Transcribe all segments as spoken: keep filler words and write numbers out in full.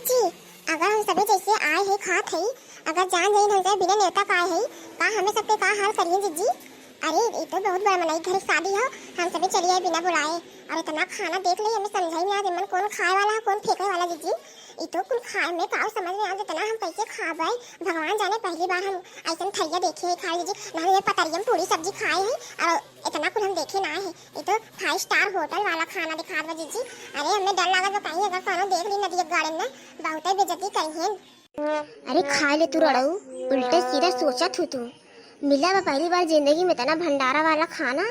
जी, अगर हम सभी जैसे आए हैं, खात है, अगर जान जाइन हम सभी बिना नेवता का आए हैं, का हमें सबके का हाल करिए जिज्जी? अरे, ये तो बहुत बड़ा मनई घर शादी हो, हम सभी चलिए आए बिना बुलाए। और इतना खाना देख ले, हमें समझाई ना, मन कौन खाए वाला है, कौन फेंके वाला जिज्जी। ये तो कुल खाए में का समझ में आ, इतना हम कैसे खाबे, भगवान जाने, पहली बार हम ऐसन थरिया देखे हैं खाए जिज्जी, ना ये पतरिया में पूरी सब्जी खाए हैं और इतना कुल हम देखे ना है। ये तो five star hotel वाला खाना दिखात बा जिज्जी। अरे, हमें डर लागत बा कहीं अगर कोनो देख ली नदी के गार्डन में, बहुते बेइज्जती करिहन। अरे खाए ले तू रड़ऊ, उल्टे सीधा सोचत हू तू। मिला बा पहली बार जिंदगी में इतना भंडारा वाला खाना,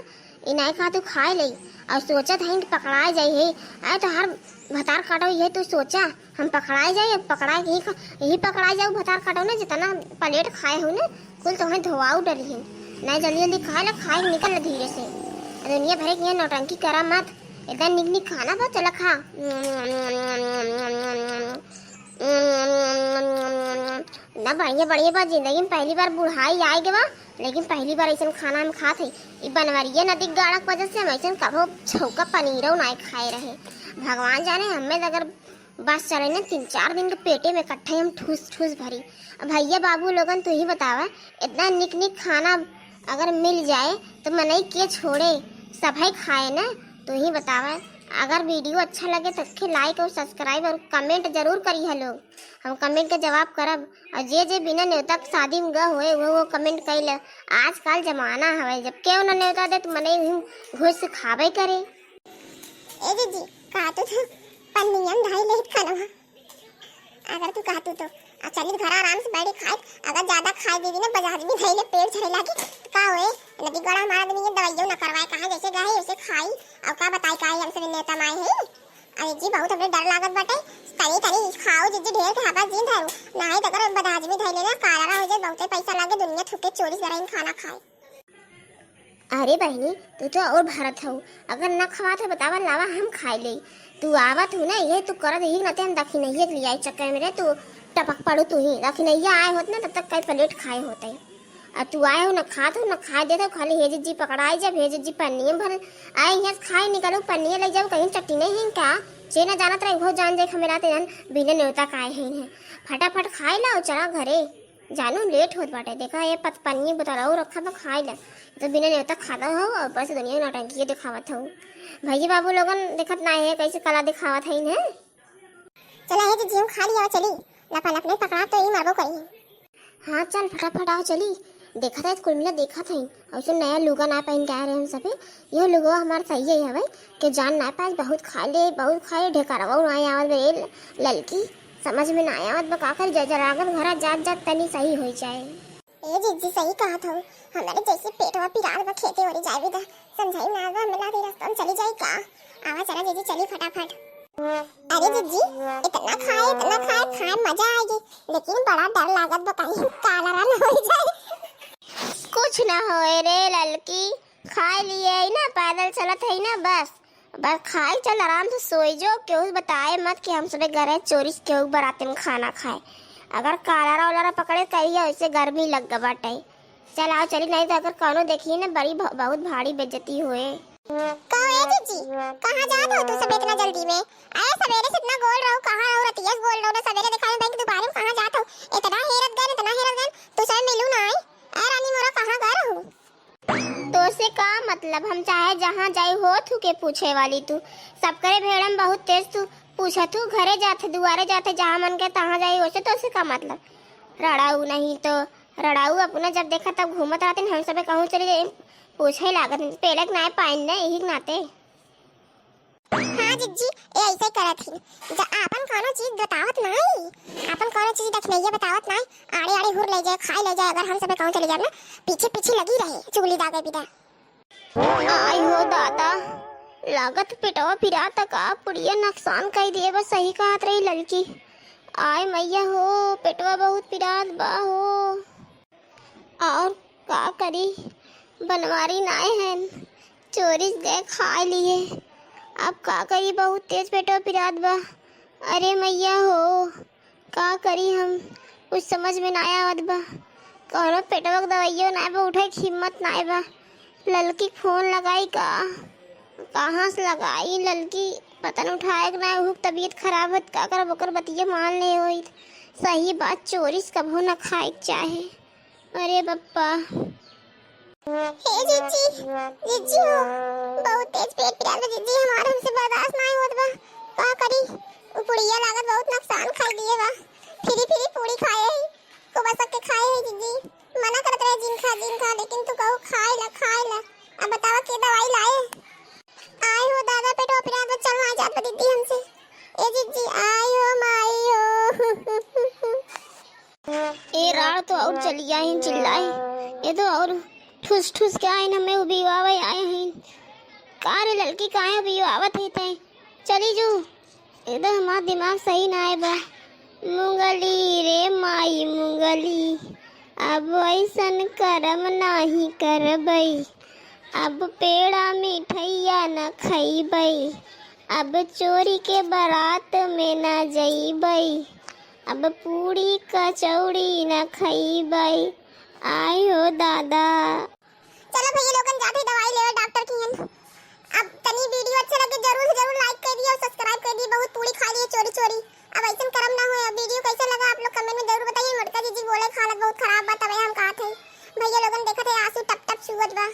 ई नाई खा तू खाए ले। और सोचत हईन कि पकड़ाए जाई है। अरे तोहार भतार काटो ये तू सोचा, हम पकड़ाए जाई, अब पकड़ाए के यही खा-, यही पकड़ाए जाऊ भतार काटो ना, जितना plate खाए हो ना, कुल तोहें धोआऊ डली है। नाई जल्दी जल्दी खाए ले, खाए के निकल ले धीरे से। दुनिया भरे के यहाँ नौटंकी करा मत, एकदम निक निक खाना बा, चला खा। ना बढ़िया बढ़िया बा, जिंदगी में पहली बार बुढ़ाई आए के बा, लेकिन पहली बार ऐसन खाना हम खात है। ई बनवरिया नदी के गाड़ा के वजह से हम ऐसन कभो छौका पनीरो नाई खाए रहे। भगवान जाने हमें अगर बस चले ना तीन चार दिन के पेटे में इकट्ठे हम ठूस ठूस भरी। अब भैया बाबू लोगन तू ही बतावा, इतना निक निक खाना अगर मिल जाए तो मनई के छोड़े, सभे खाए ना। तू ही बतावा, अगर video अच्छा लगे तो के like और subscribe और comment जरूर करिहा लोग, हम comment के जवाब करब। और जे जे बिना नेवता के शादी में गए हुए वो, वो comment कइले। आजकल जमाना हवे, जब केहू ना नेवता दे तो मनई यूं घुस खाबे करे। ए दीदी, का तू तो पन्नियन धाई लेत खाना अगर तू कहतू तो। आ चली घर आराम से बैठी खाए, अगर ज्यादा खाए देवी ना, बजाज में धइले पेट झरे लागी, तो का होए? नदी गड़ा हमारा आदमी ये दवाइयों ना करवाए, कहाँ जैसे गए वैसे खाई, और का बताई का हम सभी नेता माए हैं। अरे जी, बहुत हमरे डर लागत बाटे, तनी तनी खाओ जिज्जी, ढेर के हवा जीन धरू, नहीं तो अगर बजाज में धइले ना, काला हो जाए, बहुते पैसा लागे, दुनिया थूके चोरी से खाना खाए। अरे बहिनी, तू तो और भरत हऊ, अगर ना खवात है बतावा, लावा हम खाए ले। तू आवत हू ना, ये तू करत ही ना, ते हम दखिनैया के लिए आई चक्कर में रे, तू टपक पड़ू तू ही। दखिनैया आए होत ना, तब तक कई plate खाए होते। और तू आए हो ना खात हो ना खाए देत हो, खाली हे जिज्जी पकड़ाई जब, हे जिज्जी पन्निये भर आए, यहाँ से खाए निकलो, पन्निये ले जाओ, कहीं चट्टी नहीं है का? जे ना जानत रहे, वो जान जाए, हमें रात जान बिना नेवता का आए हैं। फटाफट खाए लाओ, चला घरे। जानू, late होत बाटे, देखा ये पत-, पन्नी बोतलऊ रखा बा, खाए ला। तो बिना नेवता खाता हो और ऊपर से दुनिया नौटंकी के दिखावत हो। भैया बाबू लोगन देखत ना है, कैसे कला दिखावत है इन्हें। चला, ये तो जियो खा लिया, चली। लपा लप नहीं पकड़ा तो यही मरबो करी। हाँ, चल फटाफट आओ, चली। देखत है, कुल मिला देखत है। और सुन, नया लुगा ना पहन के आ रहे हम सभी। यो लुगवा हमार सही है भाई, के जान ना पाए, बहुत खा ले, बहुत खा ले, ढेकरवा ना आवत बे, ल-, ललकी, समझ में ना आवत बा, का करी, जा, जा, लागत घरा जात, जात तनी सही हो जाए। ए जिज्जी, सही कहत हो, हमारे जैसे पेटवा पिरात बा, खेते ओरी जाए भी दा, समझाई ना आवा, मिला के रास्ता में चली जाए का? आवा चला जिज्जी, चली फटाफट। अरे जिज्जी, इतना खाए, इतना खाए, खाए मजा आएगी, लेकिन बड़ा डर लागत बा, कहीं काला रन हो जाए। कुछ ना होए रे ललकी, खाए लिए है ना, पैदल चलत है ना, बस, बस खाए चल, आराम से सोई जो, केहू बताए मत कि हम सबे घरे चोरी से केहू बराते में खाना खाए। अगर कालरा उलरा पकड़े कहिए, वैसे गर्मी लग गए बाटे। चल आओ चली, नहीं तो अगर कौनो देखी ना, बड़ी भ-, बहुत भारी बेइज्जती होए। कहो ए जीजी, कहाँ जात हो तू सब इतना जल्दी में? अरे सवेरे से इतना गोल रहो, कहाँ रहो, रतिया से गोल रहो ना, सवेरे देखा है बैंक दोपहर में कहाँ जात हो? इतना हेरत गए, इतना हेरत गए, तू सब मिलू ना आए। अरे रानी मोरा, कहाँ गए रहो? तोसे का मतलब, हम चाहे जहाँ जाई होत हूँ के पूछे वाली तू। सबकरे भेड़म बहुत तेज तू पूछत हूँ, घरे जात है, दुआरे जात है, जहाँ मन के तहाँ जाई, ओसे तोसे का मतलब? रड़ाऊ नहीं तो रड़ाऊ, अपना जब देखा तब घूमत रहते, हम सबे कहूँ चले जाए, पूछे लागत, पेलक नाय पाइन न, यही के नाते। हाँ जिज्जी, ए ऐसे करत ही। जा आपन कौनो चीज बतावत नाई, आपन कौनो चीज दखिनैया बतावत नाई, आड़े आड़े हुर ले जाए, खाए ले जाए, अगर हम सबे कहूँ चले जाए ना, पीछे पीछे लगी रहे, चुगली दागे बिदा। आई हो दादा, लागत पेटवा पिरात का, पुड़िया नुकसान कई दिए, बस सही कहत रही ललकी। आय मैया हो, पेटवा बहुत पिरात बा हो। और का करी, बनवारी नाय हन, चोरी से गए खा लिए। अब का करी, बहुत तेज पेटवा पिरात बा। अरे मैया हो, का करी हम, कुछ समझ में ना आवत बा। कौनो पेटवा के दवाइयो ना बा, उठे के हिम्मत ना बा। ललकी के फोन लगाई का? कहाँ से लगाई ललकी, पता न उठाए के ना, उहू के तबीयत खराब होत, का करब, ओकर बतिया मान ले होइत। सही बात, चोरी से कबहू न खाए के चाहे। अरे बप्पा। हे जिज्जी, जिज्जी हो, बहुत तेज पेट पिरात बा जिज्जी, हमार हमसे बर्दाश्त नाहीं होत बा। का करी? उ पुड़िया लागत बहुत नुकसान खाई दिए बा। फिरी फिरी पूड़ी खाए है, को बसक के खाए है जिज्जी। मना करत रहे जिन खा, जिन खा, लेकिन तू कहू खाए ला, खाए ला। अब बतावा के दवाई लाए? आए हो दादा, पेटवा पिरात बा, चल ना जात बा दीदी हमसे। ए जिज्जी, आए हो माई हो। ए राड़ तो और चलिया ही चिल्लाए। ये तो और ठुस ठुस के आइन हमें उबिवावे आए हैं। का रे ललकी, काहे उबिवावत है तै? चली जू। ए तो हमार दिमाग सही ना आए बा। मुंगली रे माई मुंगली, अब ऐसन करम नाही करबई। अब पेड़ा मिठैया न खइबई, अब चोरी के बारात में न जइबई, अब पूड़ी कचौड़ी न खइबई। आय हो दादा। चलो भैया लोगन, जाते दवाई लेवे डॉक्टर की हन। अब तनी वीडियो अच्छा लगे, जरूर से जरूर like कर दिए और subscribe कर दिए। बहुत पूड़ी खा लिए चोरी चोरी, अब ऐसन करम ना होए। अब वीडियो कैसा लगा आप लोग comment में जरूर बताइए। मोटका जीजी बोले हालत बहुत खराब बा, तबे हम कहत है। भैया लोगन देखत है आंसू टप टप चुअत बा।